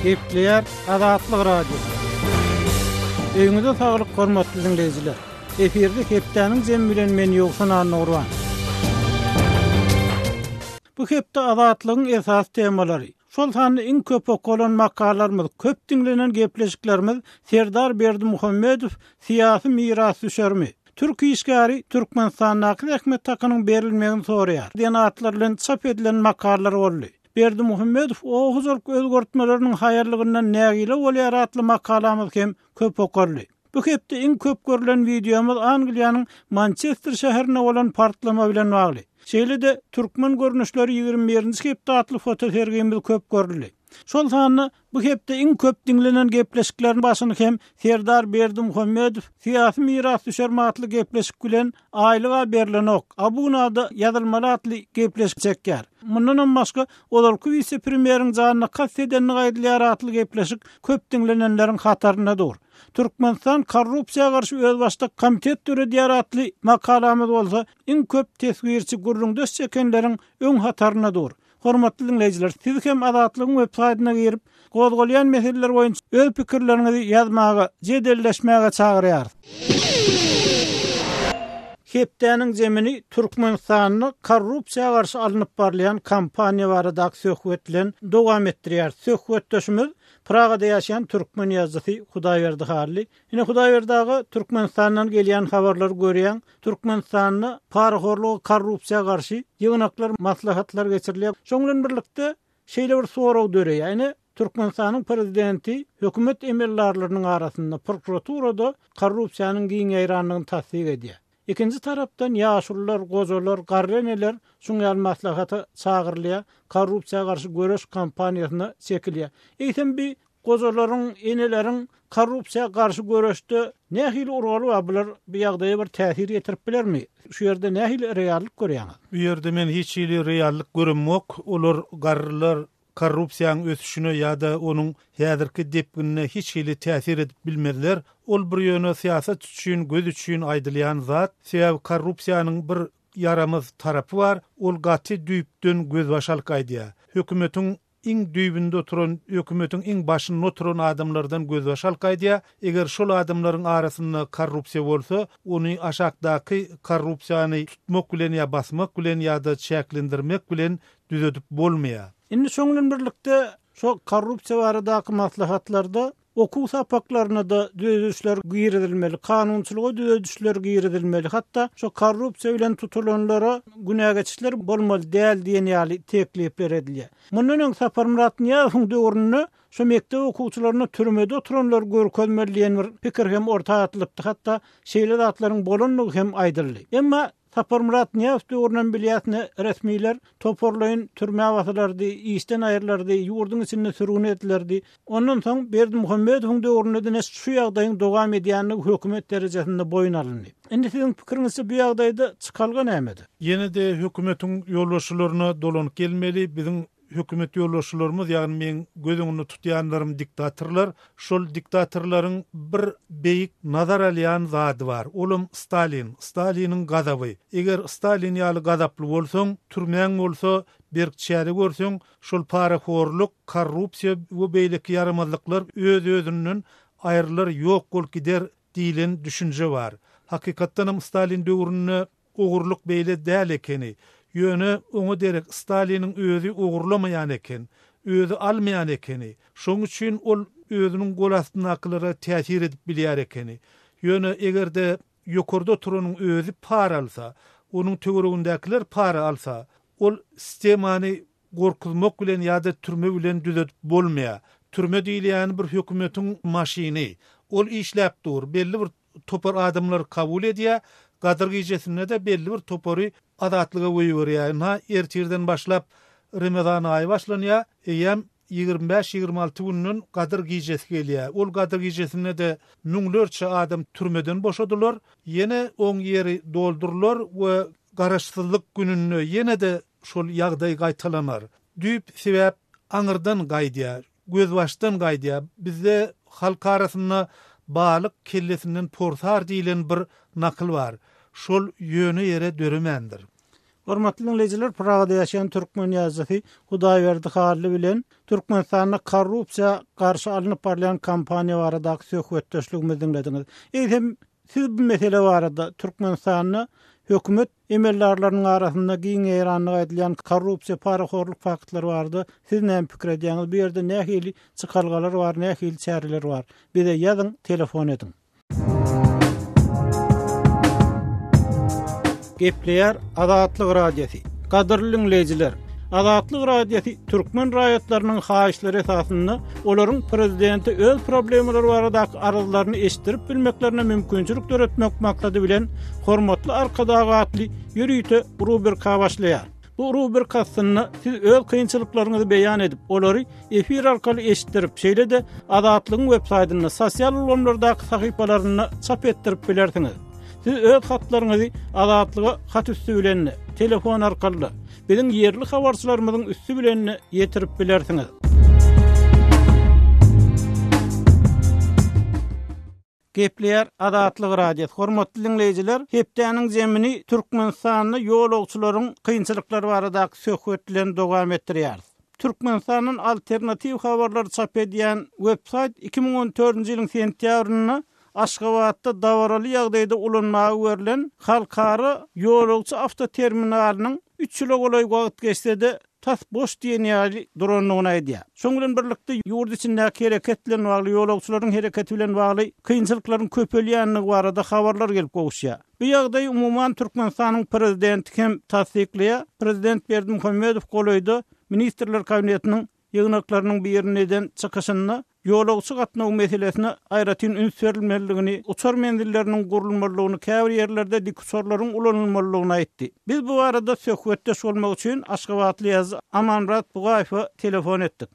Gepleýär Azatlyk Radiosy. Öýüňize saglyk hormatly diňleýjiler. Efirde hepdäniň jemi bilen men Ýowşan Annagurban. Bu hepde Azatlygyň esasy temalary, şol sanda iň köp okalan makalalarymyz, köp diňlenen gepleşiklerimiz Serdar Berdimuhamedow syýasy mirasdüşermi? Türk işgäri Türkmenistandaky zähmet hakynyň berilmegini soraýar diýen atlar bilen çap edilen makalalar boldy. Berdimuhamedow oba hojalyk özgertmeleriniň haýallygyndan nägile bolýar atly makalamyz hem köp okaldy. Bu hepde iň köp görlen wideomyz Angliýanyň Mançester şäherinde bolan partlama bilen bagly. Şeýle-de Türkmen görnüşleri 21-nji hepde atly fotosergimiz köp görüldi. Şol sanda bu hepde iň köp diňlenen gepleşikleriň başyny hem Serdar Berdimuhamedow Syýasy mirasdüşerim atly gepleşik bilen Aýlyga berlenok, abunada ýazylmaly atly gepleşik çekýär. Mundanam başga ozalky wise-premýeriň janyna kast edendigi aýdylýar atly gepleşik köp diňlenenleriň hatarynda dur. Türkmenistan korrupsiýa garşy özbaşdak komitet döredýär atly makalamyz bolsa iň köp teswirçi gürrüňdeş çekenleriň öň hatarynda dur. Hormatly diňleýjiler, siz hem Azatlygyň web saýtyna girip, gozgalýan meseleler boýunça öz pikirleriňizi ýazmaga, jedelleşmäge çagyrýarys. Hepdäniň zemini Türkmenistanda korrupsiýa garşy alnyp barylýan kampaniýa baradaky söhbet bilen dowam etdirýäris. Söhbetdeşimiz Pragada ýaşaýan türkmen ýazyjysy Hudaýberdi Hally. Ine Hudaýberdi aga, Türkmenistandan gelýän habarlary görýäň. Türkmenistanda parahorluga, korrupsiýa garşy ýygnaklar, maslahatlar geçirilýär. Şoň bilen birlikde şeýle bir sorag döreýär. Ine, Türkmenistanyň prezidenti hökümet emeldarlarynyň arasynda, prokuraturada korrupsiýanyň giň ýaýrandygyny tassyk edýär. Ikinji tarapdan ýaşulular, gojalar, garry eneler şuň ýaly maslahata çagyrylýar, korrupsiýa garşy göreş kampaniýasyna çekilýär. Eýsem bi gojalaryň, eneleriň korrupsiýa garşy göreşde nähili roly bar, bular bu ýagdaýa bir täsir ýetirip bilermi? Şu ýerde nähili reallyk görýäňiz? Bu ýerde men hiç hili reallyk göremok. Olar garrylar, korrupsiýanyň ösüşine ýa-da onuň häzirki depginine hiç hili täsir edip bilmezler. Ol bir ýöne syýasat üçin, göz üçin aýdylýan zat. Sebäbi korrupsiýanyň bir ýaramaz tarapy bar, ol gaty düýpden gözbaş alyp gaýdýar. Hökümetiň iň düýbünde oturan, hökümetiň iň başynda oturan adamlardan gözbaş alyp gaýdýar. Eger şol adamlaryň arasynda korrupsiýa bolsa, ony aşakdaky korrupsiýany tutmak bilen ýa basmak bilen ýa-da çäklendirmek bilen düzedip bolmaýar. Indi şoň bilen birlikde şo korrupsiýa baradaky maslahatlarda okuw sapaklaryna-da düzedişler girizilmeli, kanunçylyga düzedişler girizilmeli, hatda şo korrupsiýa bilen tutulanlara günä geçişler bolmaly däl diýen ýaly teklipler edilýär. Mundan öň Saparmyrat Nyýazowyň döwründe şo mekdep okuwçylaryna türmede oturanlary görkezmeli diýen bir pikir hem orta atylypdy, hatda şeýle zatlaryň bolandygy hem aýdyldy. Emma Saparmyrat Nyýazow döwrünem bilýäsine resmiler toparlaýyn türmä basylardy, işden aýrylardy, ýurduň içinde sürgün edilerdi. Ondan soň Berdimuhamedowyň döwründe diňe şu ýagdaýyň dowam edýändigi hökümet derejesinde boýun alyndy. Indi siziň pikiriňizçe bu ýagdaýda çykalga nämede? Ýene-de hökümetiň ýolbaşçylaryna dolanyp gelmeli. Biziň Hökümet ýolbaşçylarymyz, ýagny meň göz öňünde tutýanlarym diktatorlar. Şol diktatorlaryň bir beýik nazar alýan zady bar. Olam Stalin. Staliniň gazaby. Eger Stalin ýaly gazaply bolsaň, türmäň bolsa, berk çäre görseň, şol parahorluk, korrupsiýa we beýleki ýaramazlyklar öz-özünden aýrylar, ýok bolup gider diýlen düşünje bar. Hakykatdanam Stalin döwründe Ogurlyk beýle däl ekeni. Ýöne oňa derek Staliniň özi ogurlamaýan eken. Özi almaýan ekeni. Şoň üçin ol özüniň gol astyndakylara täsir edip bilýär ekeni. Ýöne eger-de ýokarda oturanyň özi para alsa, onuň töweregindäkiler para alsa, ol sistemany gorkuzmak bilen ýa-da türme bilen düzedip bolmaýar. Türme diýilýäni bir hökümetiň maşyny. Ol işläp dur. Belli bir topar adamlary kabul edýär, Gadyr gijesinde-de belli bir topary azatlyga goýberýär. Ynha, ertirden başlap Remezan aýy başlanýar, eýýäm 25-26 günden Gadyr gijesi gelýär. Ol Gadyr gijesinde-de müňlerçe adam türmeden boşadylar, ýene oň ýeri doldurylar we Garaşsyzlyk gününde ýene-de şol ýagdaý gaýtalanar. Düýp sebäp aňyrdan gaýdýar. Gözbaşdan gaýdýar. Bizde halk arasynda Balyk kellesinden porsar diýlen bir nakyl bar. Şol ýöne ýere döremändir. Hormatly diňleýjiler, Pragada ýaşaýan türkmen ýazyjysy Hudaýberdi Hally bilen Türkmenistanda korrupsiýa garşy alnyp barylýan kampaniýa baradaky söhbetdeşligimizi diňlediňiz. Eýsem, siz bu mesele barada Türkmenistanda hökümet emeldarlarynyň arasynda giň ýaýrandygy aýdylýan korrupsiýa, parahorluk faktlary barada siz näme pikir edýäňiz? Bu ýerde nähili çykalgalar bar, nähili çäreler bar? Bize ýazyň, telefon ediň. Gepleýär Azatlyk Radiosy. Gadyrly diňleýjiler, Azatlyk Radiosy türkmen raýatlarynyň haýyşlary esasynda olaryň prezidente öz problemalary baradaky arzlaryny eşitdirip bilmeklerine mümkinçilik döretmek maksady bilen Hormatly Arkadag atly ýörite rubrika başlaýar. Bu rubrika astynda siz öz kynçylyklaryňyzy beýan edip, olary efir arkaly eşitdirip, şeýle-de Azatlygyň web saýtynda, sosial ulgamlardaky sahypalarynda çap etdirip bilersiňiz. Siz öz hatlaryňyzy Azatlyga hat üsti bilen-de, telefon arkaly-da, biziň ýerli habarçylarymyzyň üsti bilen-de ýetirip bilersiňiz. Gepleýär Azatlyk Radiosy. Hormatly diňleýjiler, hepdäniň jemini Türkmenistanda ýolagçylaryň kynçylyklary baradaky söhbet bilen dowam etdirýäris. Türkmenistandan alternatiw habarlary çap edýän websaýt 2014-nji ýylyň sentýabrynda Aşgabatda dabaraly ýagdaýda ulanmaga berlen halkara ýolagçy awtoterminalynyň üç ýyla golaý wagt geçse-de, tas boş diýen ýaly durandygyny aýdýar. Şonuň bilen birlikde, ýurt içindäki hereket bilen bagly, ýolagçylaryň hereketi bilen bagly kynçylyklaryň köpelýändigi barada habarlar gelip gowuşýar. Bu ýagdaýy umuman Türkmenistanyň prezidenti hem tassyklaýar. Prezident Berdimuhamedow golaýda Ministrler Kabinetiniň ýygnaklarynyň birinde eden çykyşynda Ýolagçy gatnawy meselesine aýratyn üns berilmelidigini, uçar menzilleriniň gurulmalydygyny, käbir ýerlerde dikuçarlaryň ulanylmalydygyny aýtdy. Biz bu barada söhbetdeş bolmak üçin aşgabatly ýazyjy Amanmyrat Bugaýewe telefon etdik.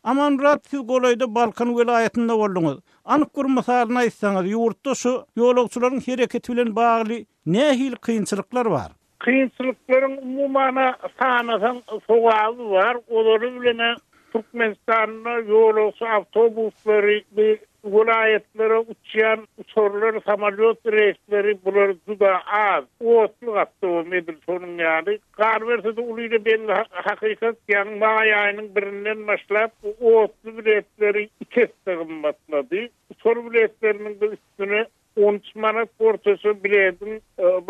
Amanmyrat, siz golaýda Balkan welaýatynda bolduňyz. Anyk bir mysalyny aýtsaňyz, ýurtda şu ýolagçylaryň hereketi bilen bagly nähili kynçylyklar bar? Kynçylyklaryň umuman-a sanasaň sogaby bar. Ozaly bilen-ä Türkmenistanda ýolagçy awtobuslary, bu welaýatlara uçýan uçarlar, samolýot reýsleri bular juda az. Otly gatnawam edil şonuň ýaly. Galyberse-de uly-da belli hakykat, ýaňy maý aýynyň birinden başlap bu otly biletleri iki esse gymmatlady. Uçar biletleriniň-de üstüne 13 manat ortaça biletiň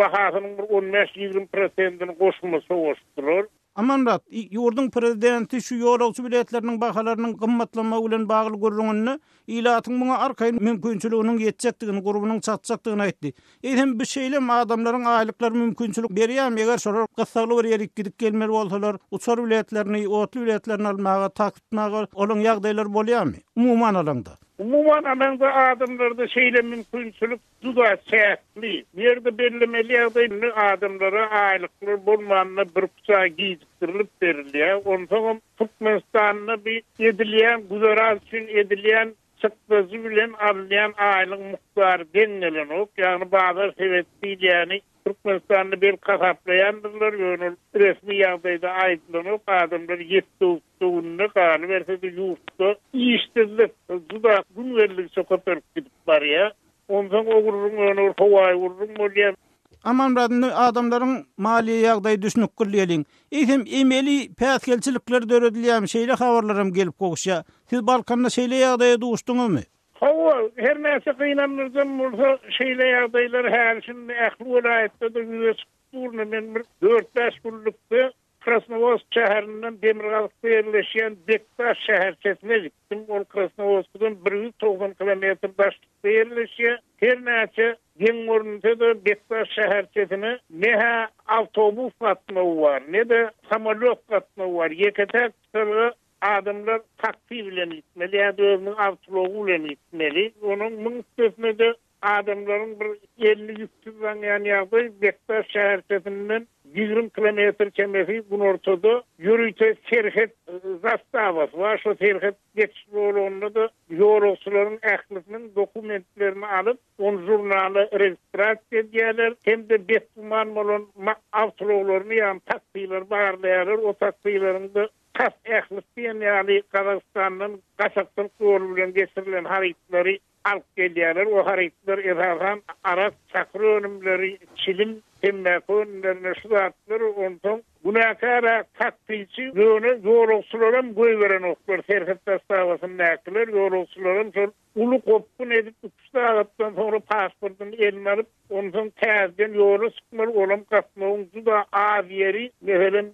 bahasynyň bir on bäş-ýigrimi prosentini goşmaça goşdular. Amanmyrat, ýurduň prezidenti şu ýolagçy biletleriniň bahalarynyň gymmatlamagy bilen bagly gürrüňinde ilatyň muňa arkaýyn mümkinçiliginiň ýetjekdigini, gurbunyň çatjakdygyny aýtdy. Eýsem, bu şeýlemi, adamlaryň aýlyklary mümkinçilik berýärmi, eger şolar gyssagly bir ýerik gidip gelmeli bolsalar, uçar biletlerini, otly biletlerini almaga, taksi tutmaga olaryň ýagdaýlary bolýarmy, umuman alaňda? Umuman alanda adamlarda şeýle mümkinçilik juda çäkli. Bu ýerde bellemeli ýagdaý indi adamlara aýlyklar bolmanda birküç aý gijikdirilip berilýär. Onsoňam Türkmenistanda bir edilýän güzeran üçin edilýän çykdajy bilen alynýan aýlygyň mukdary deň gelenok. Ýagny bazar sebeti diýilýäni Türkmenistanda belki hasaplaýandyrlar, ýöne ol resmi ýagdaýda aýdylanok. Adamlar ýetde-gütde günde, galyberse-de ýurtda işsizlik juda gün geldigiçe köpelip gidip barýar. Onsoň o gürrüň ýöne bir howaýy gürrüň bolýar. Amanmyrat, indi adamlaryň maliýe ýagdaýy düşnükli diýeliň. Eýsem, emeli päsgelçilikler döredilýärmi, şeýle habarlar hem gelip gowuşýar. Siz Balkanda şeýle ýagdaýa duşduňyzmy? Hawa, her näçe gynandyryjam bolsa, şeýle ýagdaýlar häli-şindi ähli welaýatda-da ýüze çykyp dur. Ine, men bir dört-bäş günlükde Krasnowodsk şäherinden demirgazykda ýerleşýän Bekdaş şäherçesine gitdim. Ol Krasnowodskdan 190 kilometr daşlykda ýerleşýär. Her näçe geň görünse-de, Bekdaş şäherçesine ne-hä awtobus gatnawy bar, ne-de samolýot gatnawy bar. Ýeke-täk çykalga Adamlar taksi bilen gitmeli ýa-da özüniň awtoulagy bilen gitmeli. Onuň muň üstesine-de adamlaryň bir elini ýüpsüz daňýan ýagdaý Bekdaş şäherçesinden 20 kilometr çemesi günortada ýörite serhet zastawasy bar. Şo serhet geçiş zolagynda-da ýolagçylaryň ählisiniň dokumentlerini alyp, ony žurnala registrasiýa edýärler hem-de betgüman bolan awtoulaglaryny, ýagny taksileri barlaýarlar. O taksileriň-de Tas ählisi diýen ýaly Gazagystandan gaçakçylyk ýoly bilen geçirilen harytlary alyp gelýärler. O harytlar esasan arak, çakyr önümleri, çilim. Temmäki önümlerine şu zatlar onsoň günäkär-ä taksiçi ýöne ýolagçylaram goýberenoklar serhet zastawasyndakylar ýolagçylaram şol uly gopgun edip üç sagatdan soňra pasportyny eline alyp onsoň täzeden ýola çykmaly olam gatnawyň juda az ýeri meselem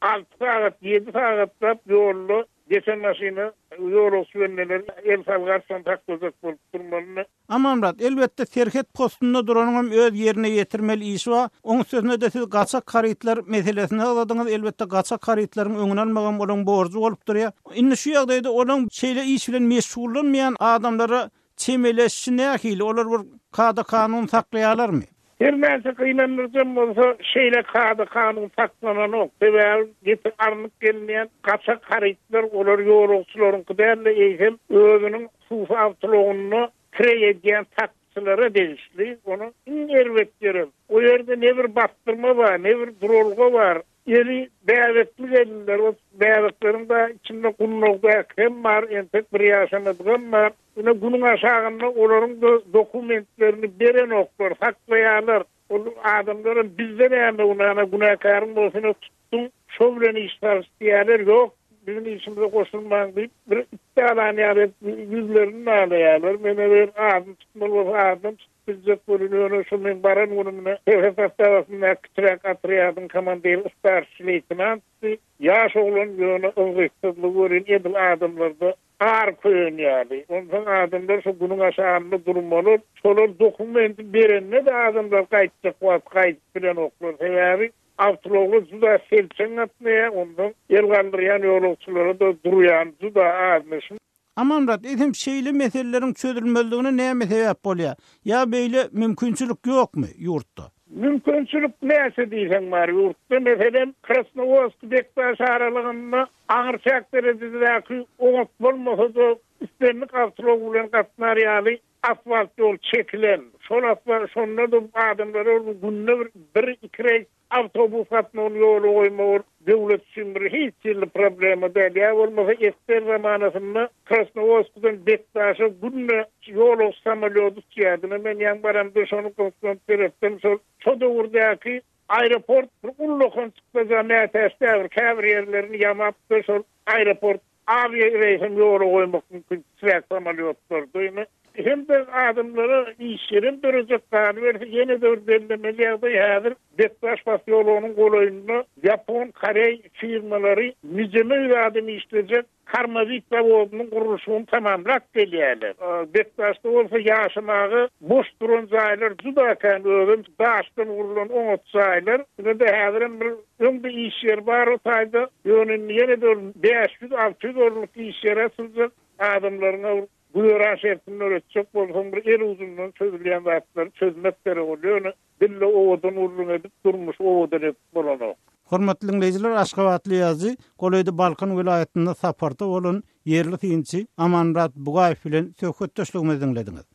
alty sagat ýedi sagatlap ýolda Geçen maşyna ýolagçy bendeler el salgap şony saklajak bolup durmalyny. Amanmyrat, elbetde serhet postunda duranyňam öz ýerine ýetirmeli işi bar. Oň üstesine-de siz gaçak harytlar meselesini agzadyňyz, elbetde gaçak harytlaryň öňüni almagam olaň borjy bolup durýar. Indi şu ýagdaýda olaň şeýle iş bilen meşgullanmaýan adamlara Çemeleşişi nähili, olar bir kada-kanun saklaýarlarmy? Her näçe gynandyryjam bolsa, şeýle kada-kanun saklananok. Sebäbi getir alnyp gelinýän gaçak harytlar, olar ýolagçylaryňky däl-de, eýsem, özüniň hususy awtoulagynda kireý edýän takçylara degişli. Onuň iň erbet ýerem, o ýerde ne bir basdyrma bar, ne bir duralga bar. Eli bäbekli gelinler, o bäbekleriň da içinde gundagdaky hem bar, entek bir ýaşamadygam bar. Ine, günüň aşagynda olaryň-da dokumentlerini berenoklar, saklaýarlar. Ol adamlaram bizde näme günä, ana günäkäriň bolsa ine tutduň, şo bilen iş salyş diýýärler. Ýok, biziň işimize goşulmaň diýip, bir it dalan ýaly edip ýüzlerini dalaýarlar. Men eger adyny tutmaly bolsa adynam tutup Biljek welin ýöne şu meň baran günümde serhet zastavasyndaky kiçiräk otrýadyň komandiri starşi leýtenantdy. Ýaş oglan ýöne yzgytsyzlygy welin edil adamlarda ar köýen ýaly. Onsoň adamlar şu günüň aşagynda durmaly. Şolar dokumenti berende-de adamlar gaýtjak wagt gaýdyp bilenoklar. Sebäbi awtoulaglar juda selçeň gatnaýar. Onsoň el galdyrýan ýolagçylara-da durýan juda azmyş. Amanmyrat, eýsem şeýle meseleleriň çözülmezligine näme sebäp bolýar? Ýa beýle mümkinçilik ýokmy ýurtda? Mümkinçilik näçe diýseň bar ýurtda. Meselem, Krasnowodsk-Bekdaş aralygynda aňry çäk derejedäki oňat bolmasa-da islendik awtoulag bilen gatnar ýaly asfalt ýol çekilen. Şol asfalt şonda-da adamlara günde bir, bir-iki reýs Awtobus gatnawyny ýola goýmak ol döwlet üçin bir hiç hili problema däl. Ýa bolmasa esger zamanasynda Krasnowodskdan Bekdaşa günde ýolagçy samolýody uçýardy. Ine men ýaňy baramda şony gyzyklanyp seretsem şol şo döwürdäki aeroport bir ullakan çykdaja mätäç däl bir käbir ýerlerini ýamapdyr şol aeroport Awiýa reýsem ýola goýmak mümkin kiçiräk samolýotlarda ine. Hem-de adamlara iş ýerem dörejek galyberse ýene-de bir bellemeli ýagdaý häzir Bekdaş posýologynyň golaýynda ýapon, koreý firmalary nijeme ýüz adam işlejek Karmawit zawodynyň gurluşygyny tamamlap gelýärler. Bekdaşda bolsa ýaşamaga boş duran jaýlar juda kän özem daşdan gurlan oňat jaýlar. Ine-de häzirem bir Öňde iş ýeri bar o taýda, ýöne indi ýene-de bir 500, 600 orunlyk iş ýeri açyljak. Adamlaryňa bir güzeran şertini döretjek bolsaň, bir el ujundan çözülýän zatlary çözmek gerek bolýar. Ýöne dilde owadan gürrüň edip, durmuşy owadan edip bolanok. Hormatly diňleýjiler, aşgabatly ýazyjy, golaýda Balkan welaýatynda saparda bolan Ýerli synçy Amanmyrat Bugaýew bilen söhbetdeşligimizi diňlediňiz.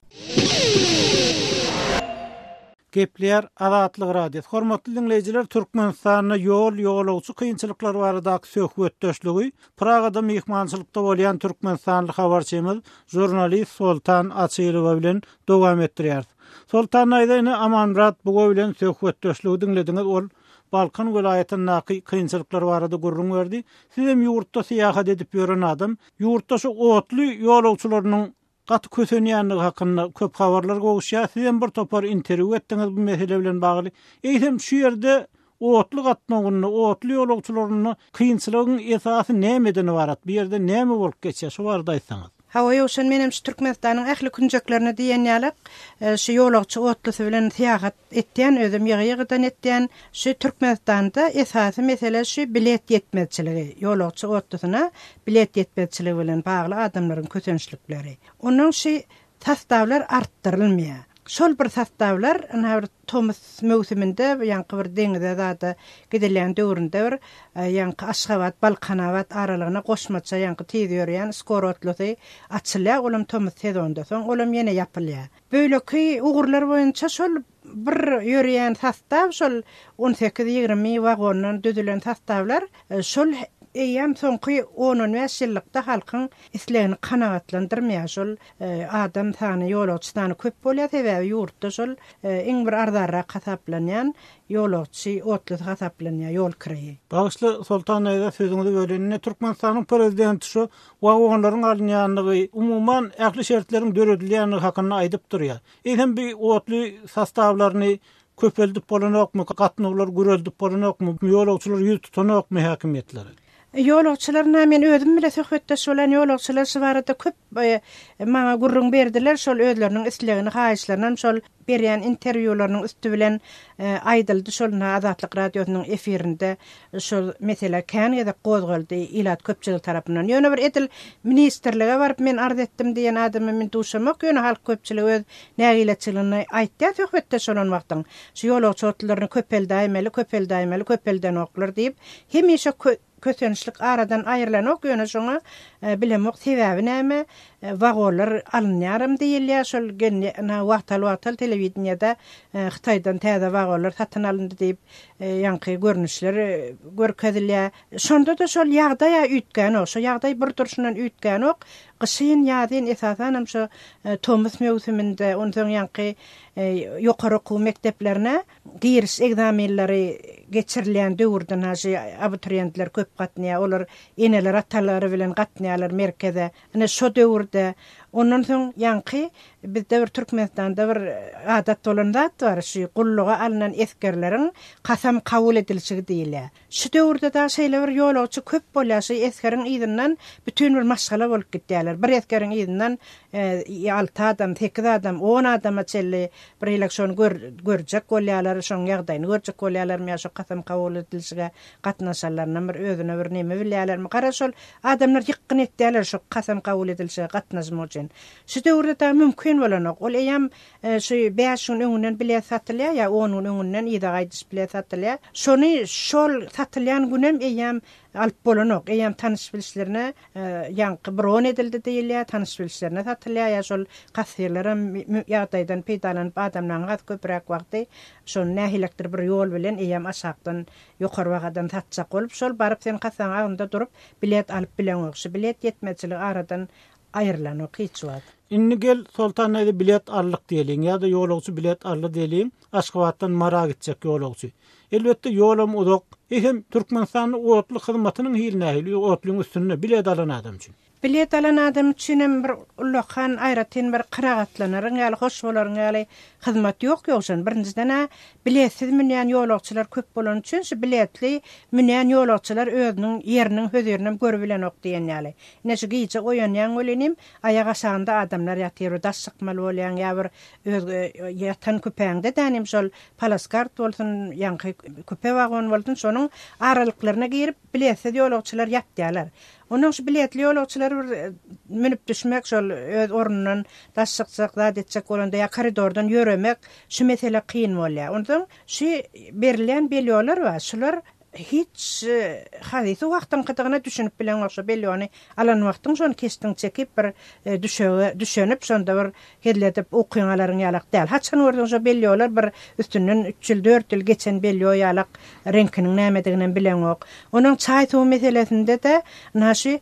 Gepleýär Azatlyk Radiosy. Hormatly diňleýjiler, Türkmenistanda ýol, ýolagçy kynçylyklary baradaky söhbetdeşligi Pragada myhmançylykda bolýan türkmenistanly habarçymyz, žurnalist Soltan Açylowa bilen dowam etdirýäris. Soltan daýza ine Amanmyrat Bugaý bilen söhbetdeşligi diňlediňiz. Ol Balkan welaýatyndaky kynçylyklar barada gürrüň berdi. Sizem ýurtda syýahat edip ýören adam, ýurtda şu otly ýolagçylarynyň gaty kösenýändigi hakynda köp habarlar gowuşýar. Sizem bir topar interwýu etdiňiz bu mesele bilen bagly. Eýsem şu ýerde otly gatnawynda, otly ýolagçylarynda kynçylygyň esasy nämeden ybarat? Bu ýerde näme bolup geçýär? Şu barada aýtsaňyz. Hawa Ýowşan menem şu Türkmenistanyň ähli künjeklerine diýen ýalak şu ýolagçy otlysy bilen syýahat etýän özüm ýygy ýygydan etýän şu Türkmenistanda esasy mesele şu bilet ýetmezçiligi ýolagçy otlusyna bilet ýetmezçiligi bilen bagly adamlaryň kösençlikleri ondan şu Sostawlar artdyrylmaýar. Şol bir sostawlar ynha bir tomus möwsüminde ýaňky bir deňize zada gidilýän döwründe bir ýaňky Aşgabat, Balkanabat aralygyna goşmaça ýaňky tiz ýörýän skor otlusy açylýar, olam tomus sezonda soň olam ýene ýapylýar. Beýleki ugurlar boýunça şol bir ýörýän sostaw şol on sekiz, 20 wagondan düzülen sostawlar şol. eýýäm soňky on-on bäş ýyllykda halkyň islegini kanagatlandyrmaýar. Şol adam sany, ýolagçy sany köp bolýar, sebäbi ýurtda şol iň bir arzanrak hasaplanýan ýolagçy otlusy hasaplanýar, ýol kireýi. Bagyşla Soltan daýza sözüňizi böleýin. Indi Türkmenistanyň prezidenti şu wagonlaryň alynýandygy, umuman ähli şertleriň döredilýändigi hakynda aýdyp durýar. Eýsem bi otly sostawlaryny köpeldip bolanokmy, gatnawlary güreldip bolanokmy, ýolagçylar ýüz tutanokmy häkimiýetlere? Ýolagçylar men özüm bile söhbetdeş bolan ýolagçylar şu barada köp maňa gürrüň berdiler, şol özleriniň islegini, haýyşlarynam şol berýän interwýularynyň üsti bilen aýdyldy, şol ynha Azatlyk Radiosynyň efirinde şol mesele kän gezek gozgaldy ilat köpçüligi tarapyndan. Ýöne bir edil ministrlige baryp men arz etdim diýen adama men duşamok, ýöne halk köpçüligi öz nägileçiligini aýtýar söhbetdeş bolan wagtyň. Şu ýolagçy otlylaryny köpeldäýmeli, köpeldäýmeli, köpeldenoklar diýip, hemişe kösençlik aradan aýrylanok, ýöne şoňa bilemok sebäbi näme, wagonlar alynýaram diýilýär, şol ynha wagtal-wagtal telewideniýede Hytaýdan täze wagonlar satyn alyndy diýip, ýaňky görnüşler görkezilýär. Şonda-da şol ýagdaý-a üýtgänok, şo ýagdaý bir durşundan üýtgänok, gyşyn, ýazyn esasanam şo tomus möwsüminde, onsoň ýaňky ýokary okuw mekdeplerine Giriş ekzamenleri geçirilýän döwürden ha şu abituriýentler köp gatnaýar. Olar eneler atalary bilen gatnaýarlar merkeze. Ine şo döwürde. Ondan soň ýaňky bizde bir Türkmenistanda bir adat bolan zat bar. Şu gulluga alnan esgerleriň kasam kabul edilişigi diýilýär. Şu döwürde dagy şeýle bir ýolagçy köp bolýar, şu esgeriň yzyndan bütin bir maşgala bolup gidýärler. Bir esgeriň yzyndan alty adam, sekiz adam, on adama çenli bir hili şony görjek bolýarlar, şonuň ýagdaýyny görjek bolýarlarmy ýa şo kasam kabul edilişige gatnaşanlaryndan bir özüne bir neme bilýärlermi, garaz şol adamlar ýykgyn etýärler şu kasam kabul edilişige gatnaşmak üçin. Şu döwürde dagy mümkin bolanok. Ol eýýäm Şu bäş gün öňünden bilet satylýar ýa on gün öňünden yza gaýdyş bilet satylýar. Şony şol satylýan günem eýýäm alyp bolanok. Eýýäm tanyş-bilişlerine ýaňky bron edildi diýilýär, tanyş-bilişlerine satylýar ýa şol kassirlerem ýagdaýdan peýdalanyp adamlaryň has köpräk wagty şony nähilekdir bir ýol bilen eýýäm aşakdan ýokary bahadan satjak bolup şol baryp sen kassaň agzynda durup bilet alyp bileňok. Şu bilet ýetmezçiligi aradan aýrylanok hiç wagt. Indi gel Soltan daýza bilet aldyk diýeliň ýa-da ýolagçy bilet aldy diýeliň Aşgabatdan Mara gitjek ýolagçy. Elbetde ýolam uzak. Eýsem Türkmenistanda otly hyzmatynyň hili nähili otlyň üstünde bilet alan adam üçin? Bilet alan adam üçinem bir ullakan aýratyn bir kanagatlanaryn ýaly hoş bolaryn ýaly hyzmat ýok ýogşan. Birinjiden-ä biletsiz münýän ýolagçylar köp bolany üçin şu biletli münýän ýolagçylar özüniň ýeriniň hözirinem görübilenok diýen ýaly. Ine şu gije oýanýaň welinim, aýak aşagynda adamlar ýatyr, bir daş çykmaly bolýaň ýa bir öz ýatan küpäňde dänim şol palaskart bolsun, ýaňky küpe wagon bolsun, şonuň aralyklaryna girip biletsiz ýolagçylar ýatýarlar. Onnoň şu biletli ýolagçylar bir münüp düşmek, şol öz ornundan daş çykjak, zat etjek bolanda ýa koridordan ýöremek şu mesele kyn bolýar. Onsoň şu berilýän belýolar bar, şular Hiç haýsy wagtyňkydygyna düşünip bileňok şo belýony alan wagtyň şony keşdiň çekip bir düşege düşenip şonda bir hezil edip ukyň alaryň ýalak däl. Haçan görseň şo belýolar bir üstünden üç ýyl dört ýyl geçen belýo ýalak reňkiniň nämediginem bileňok. Onuň çaý suw meselesinde-de ynha şu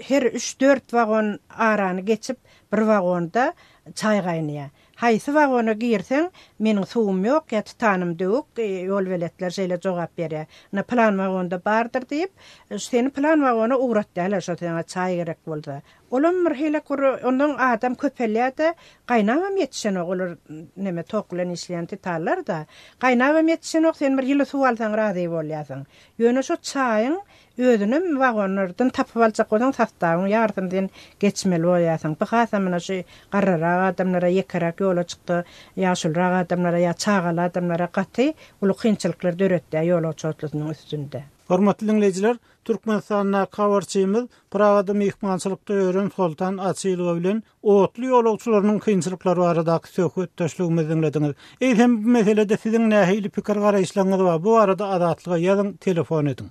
her üç-dört wagon arany geçip bir wagonda çaý gaýnaýar. Haýsy wagona girseň, meniň suwum ýok ýa titanym döwük, ýolbeletler şeýle jogap berýär. Ynha, pylan wagonda bardyr diýip, seni pylan wagona ugratýarlar, şo saňa çaý gerek bolsa. Olam bir hili bir, ondan adam köpelýär-de, gaýnabam ýetişenok, olar neme, tok bilen işleýän titanlar-da. Gaýnabam ýetişenok, sen bir ýyly suw alsaň razy bolýarsyň. Ýöne şo çaýyň Özünem wagonlardan tapyp aljak bolsaň sostawyň ýarysyny sen geçmeli bolýarsyň. Bu hasam muna şu garryrak adamlara, ýekeräk ýola çyksa ýaşulyrak adamlara ýa çagaly adamlara gaty uly kynçylyklar döretýär ýolagçy otlusynyň üstünde. Hormatly diňleýjiler, Türkmenistandaky habarçymyz Pragada myhmançylykda ýören Soltan Açylowa bilen otly ýolagçylarynyň kynçylyklary baradaky söhbetdeşligimizi diňlediňiz. Eýsem bu meselede siziň nähili pikir-garaýyşlaryňyz bar? Bu barada Azatlyga ýazyň, telefon ediň.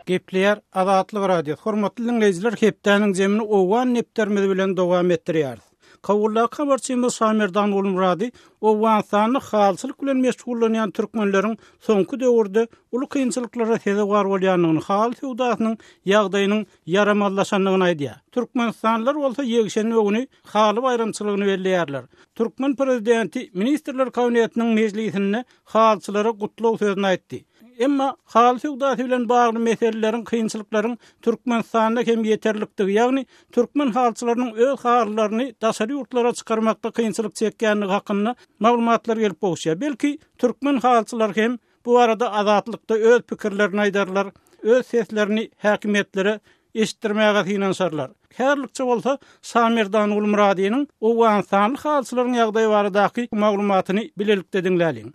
Gepleýär Azatlyk Radiosy. Hormatly diňleýjiler, hepdäniň jemini owgan depderimiz bilen dowam etdirýäris. Kabuldaky habarçymyz Şamerdan Gulmyrady Owganystanda halyçylyk bilen meşgullanýan türkmenleriň soňky döwürde uly kynçylyklara sezewar bolýandygyny, haly söwdasynyň ýagdaýynyň ýaramazlaşandygyny aýdýar. Türkmenistanlylar bolsa ýekşenbe güni haly baýramçylygyny belleýärler. Türkmen prezidenti Ministrler Kabinetiniň mejlisinde halyçylara gutlag sözüni aýtdy. Emma haly söwdasy bilen bagly meseleleriň, kynçylyklaryň Türkmenistanda hem ýeterlikdigi, ýagny türkmen halyçylarynyň öz halylaryny daşary ýurtlara çykarmakda kynçylyk çekýändigi hakynda maglumatlar gelip gowuşýar. Belki, türkmen halyçylary hem bu barada Azatlykda öz pikirlerini aýdarlar, öz seslerini häkimiýetlere eşitdirmäge synanyşarlar. Häzirlikçe bolsa Şamerdan Gulmyradynyň owganystanly halyçylaryň ýagdaýy baradaky maglumatyny bilelikde diňläliň.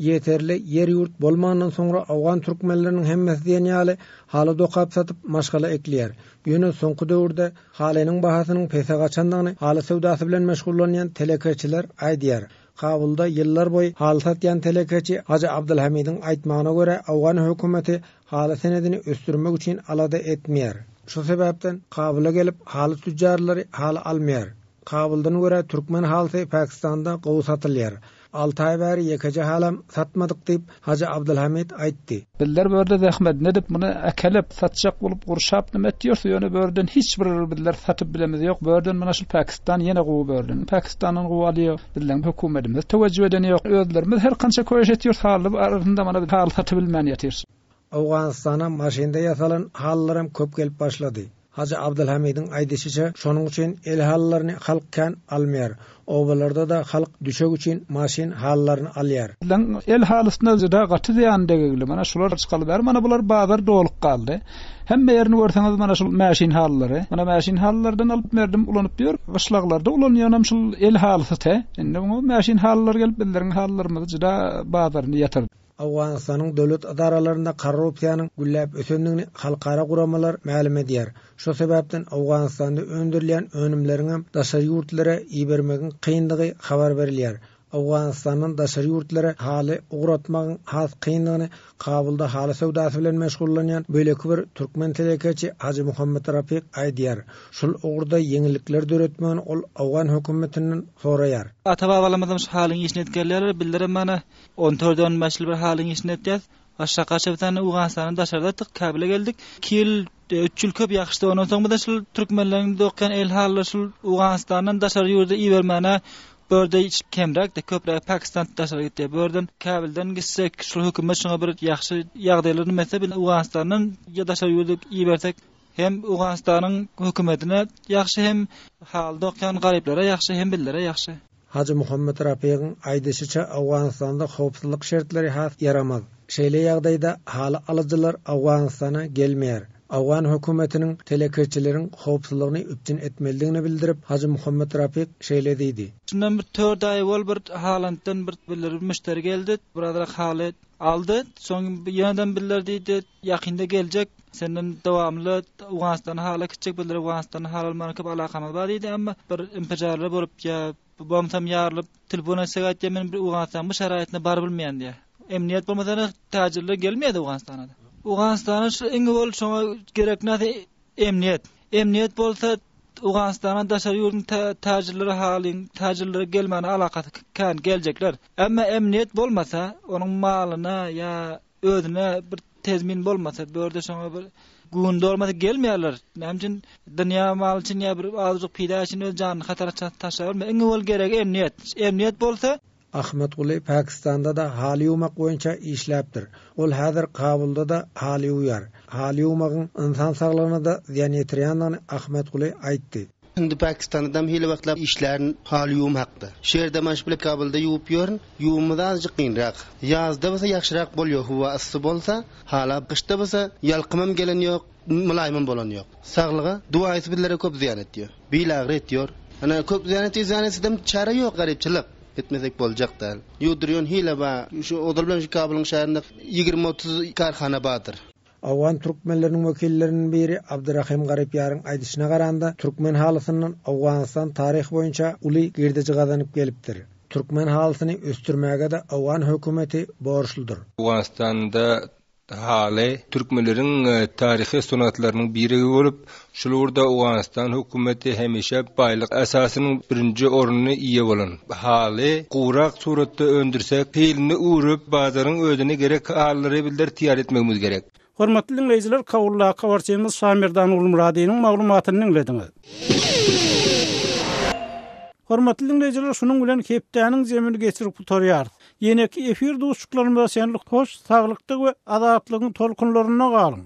Ýeterli ýer-ýurt bolmandan soňra owgan türkmenleriniň hemmesi diýen ýaly haly dokap satyp maşgala ekleýär. Ýöne soňky döwürde halynyň bahasynyň pese gaçandygyny haly söwdasy bilen meşgullanýan telekeçiler aýdýar. Kabulda ýyllar boýy haly satýan telekeçi Hajy Abdylhamidiň aýtmagyna görä owgan hökümeti haly senedini ösdürmek üçin alada etmeýär. Şu sebäpden Kabula gelip haly tüjjarlary haly almaýar. Kabuldan görä türkmen halysy Pakistanda gowy satylýar. Alty aý bäri ýekeje halam satmadyk diýip, Hajy Abdylhamid aýtdy. Bizler bu ýerde zähmedini edip, muny äkelip, satjak bolup, gurşap nime etýäris, ýöne bu ýerden hiç bir bizler satyp bilemiz ýok. Bu ýerden mana şul Pakistan ýene gowy bu ýerden. Pakistandan gowy alýar. Bizleň höküwmedimiz töwejjüh edeni ýok. Özlerimiz her kança köýüş etýäris, haly arasynda mana biz haly satybilmän ýatyrys. Owganystana maşynda ýasalan halylaram köp gelip başlady. Hajy Abdylhamidiň aýdyşyça, şonuň üçin el halylaryny halk kän almaýar. Obalarda-da halk düşek üçin maşyn halylaryny alýar. Biziň el halysyna juda gaty zyýan degigli. Mana şular çykaly bäri mana bular bazar dolup galdy. Hemme ýerini görseňiz mana şul mäşin halylary. Mana mäşin halylardan alyp berdim ulanyp ýör. Gyşlaglarda ulanýanam şul el halysy te. Indi muňa mäşin halylar gelip bizleriň halylarymyzy juda bazaryny ýatyrdy. Owganystanyň döwlet edaralarynda korrupsiýanyň gülläp ösendigini halkara guramalar mälim edýär. Şo sebäpden Owganystanda öndürilýän önümleriňem daşary ýurtlara ibermegiň kyndygy habar berilýär. Owganystandan daşary ýurtlara haly ugratmagyň has kyndygyny Kabulda haly söwdasy bilen meşgullanýan beýleki bir türkmen telekeçi Hajy Muhammet Rapik aýdýar. Şul ugurda ýeňillikler döretmegini ol owgan hökümetinden soraýar. Ata-babalarymyzam şu halyň işini edip gelýärler, bizlerem mana On dört-on bäş ýyl bir halyň işini etýäs. Aşa gaça bir sany Owganystandan daşarda atdyk, Kabile geldik. Iki ýyl, üç ýyl köp ýakyşdy. Ondan soň bize şul türkmenleriň dokýan el halylary şul Owganystandan daşary ýurda ibermäne bu ýerde kemräk-de, köpräk Pakistan daşary gitýär. Bu ýerden Kabilden gitsek, şul hökümet şuňa bir ýagşy ýagdaýlar nime etse, biz Owganystandan ýa daşary ýurda ibersek hem Owganystanyň hökümetine ýagşy hem haly dokýan garyplara ýagşy hem bizlere ýagşy. Hajy Muhammet Rapygyň aýdyşyça, Owganystanda howpsuzlyk şertleri has ýaramaz. Şeýle ýagdaýda haly alyjylar Owganystana gelmeýär. Owgan hökümetiniň telekeçileriň howpsuzlygyny üpjün etmelidigini bildirip, Hajy Muhammet Rapyk şeýle diýdi. Şundan bir tört aý owal bir Halanddan bir bir müşderi geldi, birazrak haly aldy. Soň ýeneden birler diýdi, ýakynda geljek, senden dowamly Owganystana hala gitjek, bizler Owganystana hal almaga köp alakamyz bar diýdi, emma bir infijarlar bolup ýa bombsam ýarylyp, telefon etsek aýtýar, men bir Owganystanyň bu şaraýatyna baryp bilmeýän diýýär. Emniýet bolmasa täjirler gelmeýärdi Owganystana. Owganystana şu iň owal şoňa gerek näse emniýet. Emniýet bolsa Owganystana daşary ýurduň täjirleri halyň täjirlere gelmäne alakasy kän geljekler. Emma emniýet bolmasa onuň malyna ýa özüne bir tezmin bolmasa, bu ýerde şoňa bir gün dolmasa gelmeýärler. Näme üçin dünýä maly üçin ýa bir azajyk peýda üçin öz janyny hatara taşlaberme. Iň owal geregi emniýet. Emniýet bolsa. Ahmetguly Pakistanda-da haly ýuwmak boýunça işläpdir. Ol häzir Kabulda-da haly ýuwýar. Haly ýuwmagyň ynsan saglygyna-da zyýan ýetirýändigini Ahmetguly aýtdy. Indi Pakistandam hili wagtlap işlärin haly ýuwum hakda. Şu ýerde maş bile Kabulda ýuwup ýörün. Ýuwumyz azajyk kynrak. Ýazda bolsa ýagşyrak bolýa howa yssy bolsa, hala gyşda bolsa ýalkymam gelen ýok, mylaýymam bolan ýok. Saglyga duaýysy bizlere köp zyýan etýär. Bil agyry etýor. Ana köp zyýan etýär, zyýan etsedem çäre ýok garypçylyk. Etmesek boljak däl. Ýuwdurýan hile bar. Şu ozal bilen şu Kabulyň şäherinde 20-30 karhana bardyr. Owgan türkmenleriniň wekilleriniň biri Abdyrahym Garypýaryň aýdyşyna garanda, türkmen halysyndan Owganystan taryh boýunça uly girdeji gazanyp gelipdir. Türkmen halysyny ösdürmäge-de owgan hökümeti borçludyr. Owganystanda. Haly türkmenleriň taryhy sungatlarynyň birigi bolup, şul ugurda Owganystan hökümeti hemişe baýlyk esasynyň birinji ornuny eýe bolan. Haly gurak suratda öndürsek, hilini öwrüp, bazaryň özüne gerek halylary bizler taýýar etmegimiz gerek. Hormatly diňleýjiler, Kabuldaky habarçymyz Şamerdan Gulmyradynyň maglumatyny diňlediňiz. Hormatly diňleýjiler, şunuň bilen hepdäniň jemini geçirip gutarýarys. Ýeneki efir duşuşyklarymyza çenli hoş saglykda we azatlygyň tolkunlarynda galyň!